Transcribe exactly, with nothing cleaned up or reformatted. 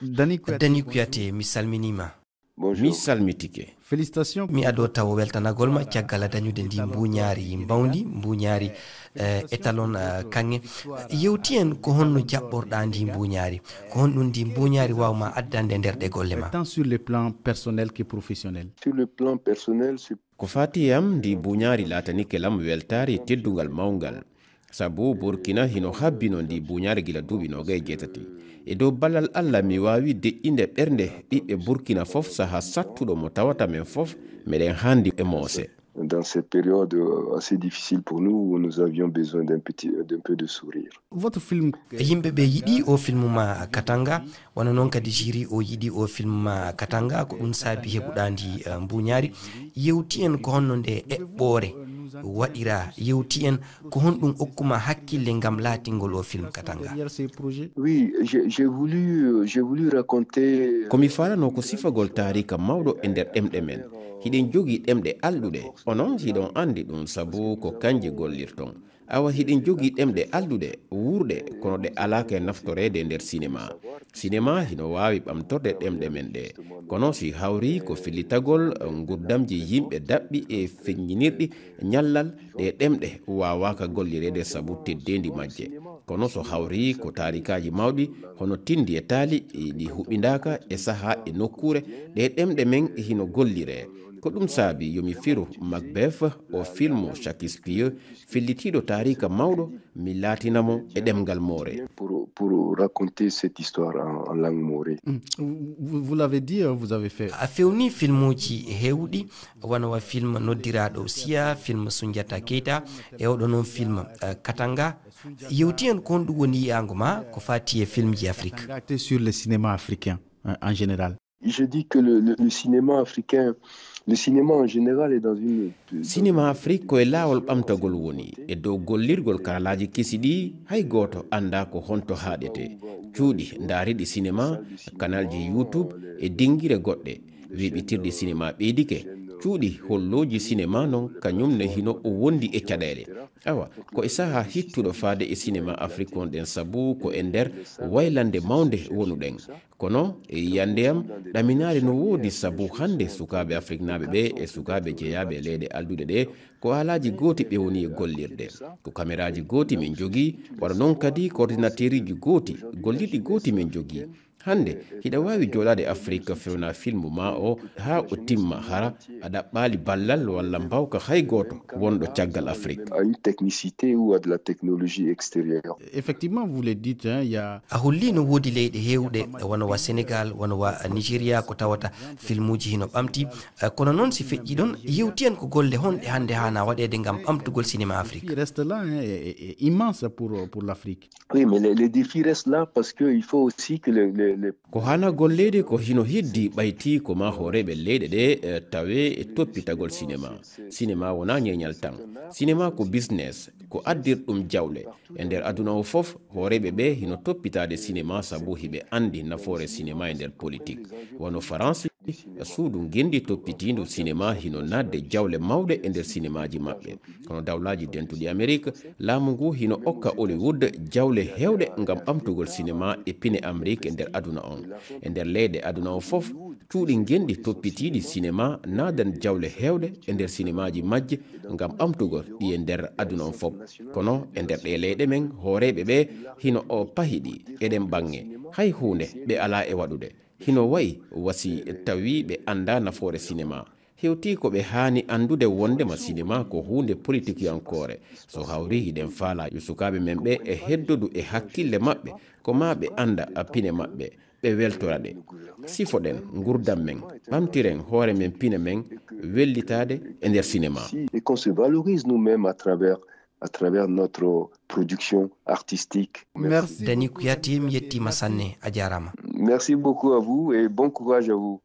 Dani Kouyaté, mi salminiima. Mi salmitike. Mi adoo tawo weltanagol ma caggal a dañude ndi mbuuñaari mbawndi, mbuuñaari, eh, étalon, eh, kaŋŋe. Yewti en ko honno jaɓɓorɗaa ndi mbuuñaari? Ko honɗum ndi mbuuñaari waaw ma addande e nder ɗe golle ma? Tant sur le plan personnel que professionnel. Sur le plan personnel, c'est Ko faati e am, ndi mbuuñaari laatanike lam weltaare e teddungal mawngal. Sabu Burkina hino habbinoo ndi mbuuñaari gila duuɓi noogay e jeetati. E dow ballal Alla, mi waawi deƴƴinde ɓernde ɓiɓɓe Burkina fof sahaa sattuɗo mo tawata men fof meɗen haandi e moose. Dans cette période, euh, assez difficile pour nous, où nous avions besoin d'un petit, d'un peu de sourire. Votre film. Yimɓe ɓe yiɗi o filmu ma Katanga, wano noon kadi jiri o yiɗi o filmu ma Katanga, ko ɗum saabi heɓuɗaa ndi, eh, mbuuñaari. Yewti en ko honno nde eɓɓoore waɗiraa, yewti en ko honɗum okkuma hakkille ngam laatingol o film Katanga? Oui, j'ai, j'ai voulu, j'ai voulu raconter. Ko mi faalano ko sifagol taarika mawɗo e nder ɗemɗe men. Hiɗen jogii ɗemɗe alɗuɗe, onon hiɗon anndi ɗum sabu ko kanje gollirton. Awa hiɗen jogii ɗemɗe alɗuɗe, wuurɗe, kono ɗe alaaka e naftoreede e nder sinema. Sinema hino waawi ɓamtorde ɗemɗe men ɗe. Kono si hawri ko fillitagol nguurdamji yimɓe daɓɓi e feññinirɗi ñallal, ɗe ɗemɗe waawaaka gollireede sabu teddeendi majje. Kono so hawri ko taarikaaji mawɗi, hono Tinndi e Taali, ɗi huɓindaaka e sahaa e nokkuure, ɗe ɗemɗe men hino golliree. Ko ɗum saabi yo mi firu Macbeth, o filmu Shakespeare, fillitiiɗo taarika mawɗo, mi laatina mo e ɗemngal Moore. Pour, pour raconter cette histoire en, en langue Moore. Mm. Vous, vous l'avez dit, euh, vous avez fait. A fewni filmuuji heewɗi, wano wa film noddiraaɗo Siya, film Sunjata Keita, e oɗo noon film, eh, Katanga. Yewti en ko honɗum woni yi'aango ma ko faati e filmji Afrique. Katanga était sur le cinéma africain, euh, en général. Je dis que le, le, le cinéma africain, le cinéma en général est dans une. Sinema Afrik ko e laawol ɓamtagol woni, e dow gollirgol karalaaji kesi ɗi, hay gooto anndaa ko honto haaɗete. Cuuɗi ndaariiɗi sinema, kanalji YouTube e dinngire goɗɗe, weeɓitirɗi sinema ɓeydike. Cuuɗi hollooji sinema noon, kañum ne hino o wondi e caɗeele. Awa, ko e sahaa hittuɗo faade e sinema Afrik wonɗen sabu ko e nder waylande mawnde wonuɗen. Kono, e yiyannde am, ɗaminaare no woodi sabu hannde sukaaɓe Afriknaaɓe ɓe e sukaaɓe jeyaaɓe e leyɗe alɗuɗe ɗe, ko haalaaji gooti ɓe woni e gollirde. Ko kameraaji gooti min jogii, wano noon kadi koordinateeruuji gooti, gollirɗi gooti min jogii. Hannde, hiɗa waawi jooɗaade Afrik fewna filmu maa o haa o timma hara a ɗaɓɓaali ballal walla mbawka hay gooto wonɗo caggal Afrik. À une technicité ou à de la technologie extérieure. Effectivement, vous le dites, hein, il y a. A hollii no woodi leyɗe heewɗe, wano wa Senegal, wano wa Nigeria, ko tawata filmuuji hino ɓamti. Eh, kono noon, si feƴƴi ɗon, yewti en ko golle honɗe hannde haana waɗeede ngam ɓamtugol sinema Afrik? Reste là, hein, est, est, est immense pour, pour l'Afrique. Oui, mais les, les défis restent là parce que il faut aussi que les, les, les. Ko hana golleede ko hino heddi ɓayti ko ma hooreeɓe leyɗe ɗe, eh, tawe e toppitagol sinema. Sinema wonaa ñeeñal tan. Sinema ko business, ko addirɗum jawle. E nder aduna o fof, hooreeɓe ɓe hino toppitaade sinema sabu hiɓe anndi nafoore sinema e nder politik. Wano Faransi, suudu ngenndi toppitiindu sinema hino naatde jawle mawɗe e nder sinemaaji maɓɓe. Kono Dawlaaji Dentuɗi Amerik, laamu ngu hino okka Hollywood jawle heewɗe ngam ɓamtugol sinema e pine Amerik e nder aduna on. E nder leyɗe aduna o fof, cuuɗi ngenndi toppitiiɗi sinema naadan jawle heewɗe e nder sinemaaji majje ngam ɓamtugol ɗi e nder aduna on fof. Kono e nder ɗee leyɗe men, hooreeɓe ɓe hino o pahiɗi e ɗen baŋŋe. Hay huunde ɓe alaa e waɗude. Hino wayi wa si tawii ɓe anndaa nafoore sinema. Hewtii ko ɓe haani anndude wonndema sinema ko huunde politikiyankoore. So hawri hiɗen faalaa yo sukaaɓe men ɓe e heddodu e hakkille maɓɓe, ko maa ɓe annda a pine maɓɓe, ɓe weltora ɗe. Sifoɗen ngurdam men, ɓamtiren hoore men pine men, wellitaade e nder sinema. Et qu'on se valorise nous-mêmes à travers, à travers notre production artistique. Merci. Dani Kouyaté, mi yettiima sanne, a jaaraama. Merci beaucoup à vous et bon courage à vous.